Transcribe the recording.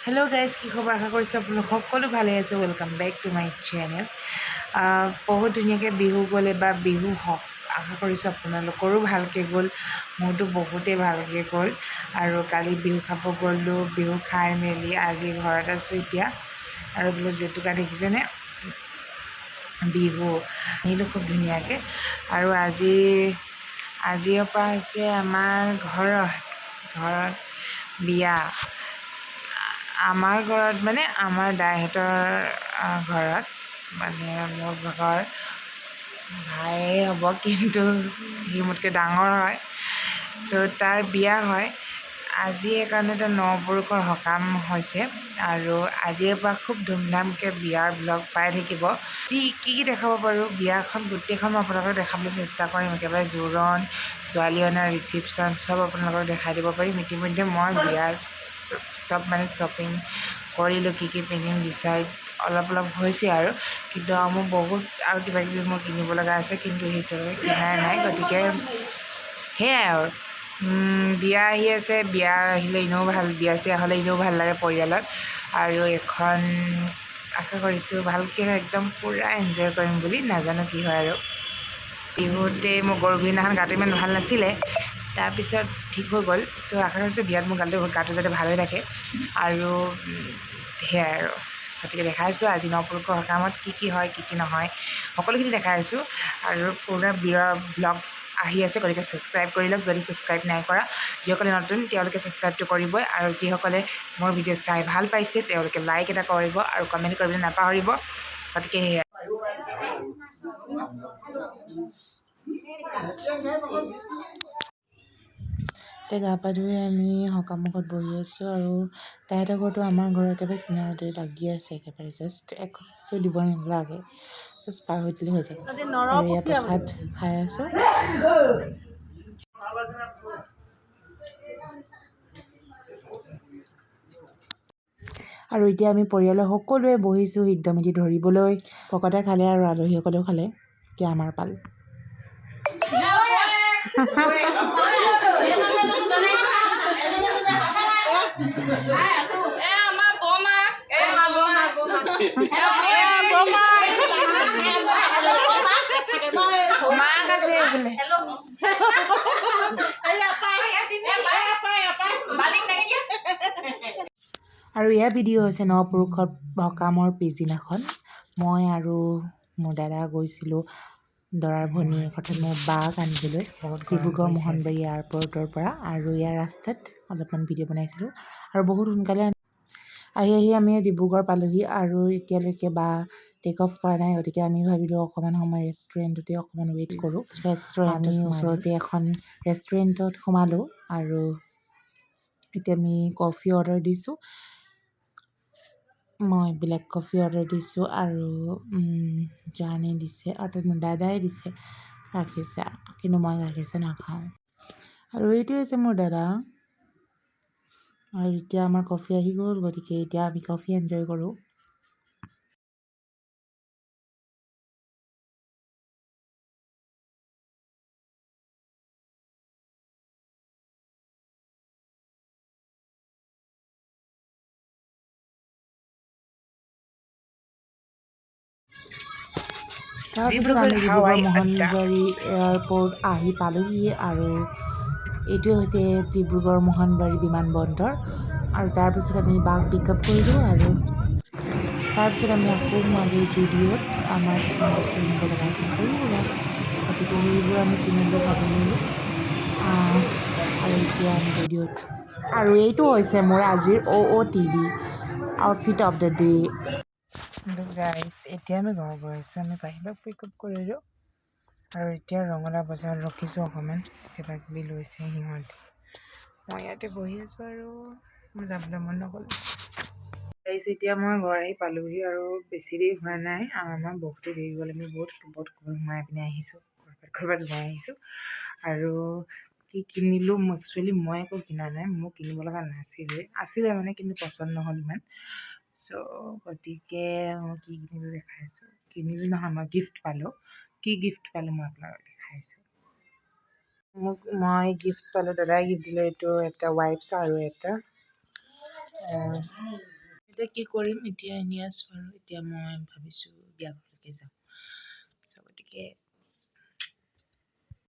Hello' guys, কি খবৰ? আশা কৰিছোঁ আপোনালোক সকলো ভালে আছে। Welcome back to my channel. বহুত ধুনীয়াকৈ বিহু গ'ল বা বিহু হওক, আশা কৰিছোঁ আপোনালোকৰো ভালকৈ গ'ল। মোৰতো বহুতেই ভালকৈ গ'ল। আৰু কালি বিহু খাব গ'লোঁ। বিহু খাই মেলি আজি ঘৰত আছোঁ এতিয়া। আৰু বোলে জেতুকা দেখিছেনে? বিহু আহিলোঁ খুব ধুনীয়াকৈ। আৰু আজিৰ পৰা হৈছে আমাৰ ঘৰত বিয়া। আমাৰ ঘৰত মানে আমাৰ দাইহঁতৰ ঘৰত, মানে মোৰ ঘৰ ভায়ে হ'ব, কিন্তু সি মোতকৈ ডাঙৰ হয়। চ' তাৰ বিয়া হয় আজি, সেইকাৰণে তাৰ নপুৰুষৰ সকাম হৈছে। আৰু আজিৰে পৰা খুব ধুমধামকৈ বিয়াৰ ব্লগ পাই থাকিব। যি কি কি দেখাব পাৰোঁ, বিয়াখন গোটেইখন মই আপোনালোকক দেখাবলৈ চেষ্টা কৰিম। একেবাৰে জোৰোণ, ছোৱালী অনা, ৰিচিপশ্যন চব আপোনালোকক দেখাই দিব পাৰিম। ইতিমধ্যে মই বিয়াৰ চব মানে শ্বপিং কৰিলোঁ। কি কি পিন্ধিম ডিচাইড অলপ অলপ হৈছে আৰু, কিন্তু মোৰ বহুত আৰু কিবা কিবি মোৰ কিনিব লগা আছে, কিন্তু সেইটো কিনাই নাই। গতিকে সেয়াই আৰু বিয়া আহি আছে। বিয়া আহিলে এনেও ভাল, বিয়া চিয়া হ'লে এনেও ভাল লাগে পৰিয়ালত। আৰু এখন আশা কৰিছোঁ ভালকৈ একদম পূৰা এনজয় কৰিম বুলি। নাজানো কি হয়। আৰু বিহুতে মোৰ গৰু বিহুদিনাখন গাটো ইমান ভাল নাছিলে, তাৰপিছত ঠিক হৈ গ'ল। চ' আশা কৰিছোঁ বিয়াত মোৰ গাটো যাতে ভাল হৈ থাকে। আৰু সেয়াই আৰু, গতিকে দেখাইছোঁ আজি নপুৰুষৰ সকামত কি কি হয়, কি কি নহয়, সকলোখিনি দেখাই আছোঁ। আৰু পূৰা বিয়াৰ ব্লগছ আহি আছে, গতিকে ছাবস্ক্ৰাইব কৰি লওক যদি ছাবস্ক্ৰাইব নাই কৰা। যিসকলে নতুন, তেওঁলোকে ছাবস্ক্ৰাইবটো কৰিবই। আৰু যিসকলে মোৰ ভিডিঅ' চাই ভাল পাইছে, তেওঁলোকে লাইক এটা কৰিব আৰু কমেণ্ট কৰিবলৈ নাপাহৰিব। গতিকে সেয়া। এতিয়া গা পা ধুই আমি সকামুখত বহি আছোঁ। আৰু তাহাঁতৰ ঘৰটো আমাৰ ঘৰৰ একেবাৰে কিনাৰতে লাগি আছে, একেবাৰে জাষ্ট এখোজো দিব নালাগে, জাষ্ট পাৰ হৈ দিলে হৈ যায়। আৰু ইয়াৰ প্ৰসাদ খাই আছোঁ। আৰু এতিয়া আমি পৰিয়ালৰ সকলোৱে বহিছোঁ সিদ্ধমিতি ধৰিবলৈ। ভকতে খালে আৰু আলহীসকলেও খালে। এতিয়া আমাৰ পাল। মাক আছে বোলে। আৰু এয়া ভিডিঅ' হৈছে নপুৰুষৰ সকামৰ পিছদিনাখন। মই আৰু মোৰ দাদা গৈছিলোঁ দৰাৰ ভনীয়েক, অৰ্থাৎ মোৰ বাক আনিবলৈ বহুত গৰম ডিব্ৰুগড় পৰিছে আজি। মোহনবাৰী এয়াৰপৰ্টৰ পৰা। আৰু ইয়াৰ ৰাস্তাত অলপমান ভিডিঅ' বনাইছিলোঁ। আৰু বহুত সোনকালে আহি আহি আমি ডিব্ৰুগড় পালোহি। আৰু এতিয়ালৈকে বা টেক অফ কৰা নাই, গতিকে আমি ভাবিলোঁ অকণমান সময় ৰেষ্টুৰেণ্টতে অকণমান ৱেইট কৰোঁ। ৰেষ্টুৰেণ্টত আমি ওচৰতে এখন ৰেষ্টুৰেণ্টত সোমালোঁ আৰু এতিয়া আমি কফি অৰ্ডাৰ দিছোঁ। মই ব্লেক কফি অৰ্ডাৰ দিছোঁ আৰু জানে দিছে, অৰ্থাৎ মোৰ দাদাই দিছে গাখীৰ চাহ, কিন্তু মই গাখীৰ চাহ নাখাওঁ। আৰু এইটোৱে হৈছে মোৰ দাদা। আৰু এতিয়া আমাৰ কফি আহি গ'ল, গতিকে এতিয়া আমি কফি এনজয় কৰোঁ। তাৰপিছত আমি ডিব্ৰুগড় ডিব্ৰুগড় হাৱাই আড্ডা। মোহনবাৰী এয়াৰপৰ্ট আহি পালোহি। আৰু এইটোৱে হৈছে ডিব্ৰুগড় মোহনবাৰী বিমানবন্দৰ। আৰু তাৰপিছত আমি বাক পিক আপ কৰিলোঁ আৰু তাৰপিছত আমি আকৌ সোমালোঁ জুডিঅ'ত। আমাৰ কিছুমান বস্তু কিনিব লগা আছিল সৰু সুৰা, গতিকে সেইবোৰ আমি কিনিলোঁ, খাব ল'লোঁ। আৰু এতিয়া আমি জুডিঅ'ত। আৰু এইটো হৈছে মোৰ আজিৰ OOTD, outfit of the day. Guys, এতিয়া আমি ঘৰ গৈ আছোঁ। আমি পাহিবাক পিক আপ কৰিলোঁ আৰু এতিয়া ৰঙলা বজাৰত ৰখিছোঁ অকণমান। কিবা কিবি লৈছে সিহঁতে, মই ইয়াতে বহি আছোঁ আৰু মোৰ যাবলৈ মন নগ'ল। গাইজ, এতিয়া মই ঘৰ আহি পালোহি আৰু বেছি দেৰি হোৱা নাই। আৰু আমাৰ বহুতেই দেৰি গ'ল। আমি বহুত বহুত সোমাই পিনে আহিছোঁ, ক'ৰবাত ক'ৰবাত সোমাই আহিছোঁ। আৰু কি কিনিলোঁ? মই একচুৱেলি মই একো কিনা নাই। মোৰ কিনিব লগা নাছিলে, আছিলে মানে, কিন্তু পচন্দ নহ'ল ইমান। চ' গতিকে মই কি কিনিলোঁ দেখাই আছোঁ। কিনিলোঁ নহয়, মই গিফ্ট পালোঁ। কি গিফ্ট পালোঁ মই আপোনালোকক দেখাইছোঁ। মই গিফ্ট পালোঁ, দাদাই গিফ্ট দিলে। এইটো এটা ৱাইপছ আৰু এটা এতিয়া কি কৰিম? এতিয়া এনেই আছোঁ আৰু এতিয়া মই ভাবিছোঁ বিয়া ঘৰলৈকে যাওঁ। চ' গতিকে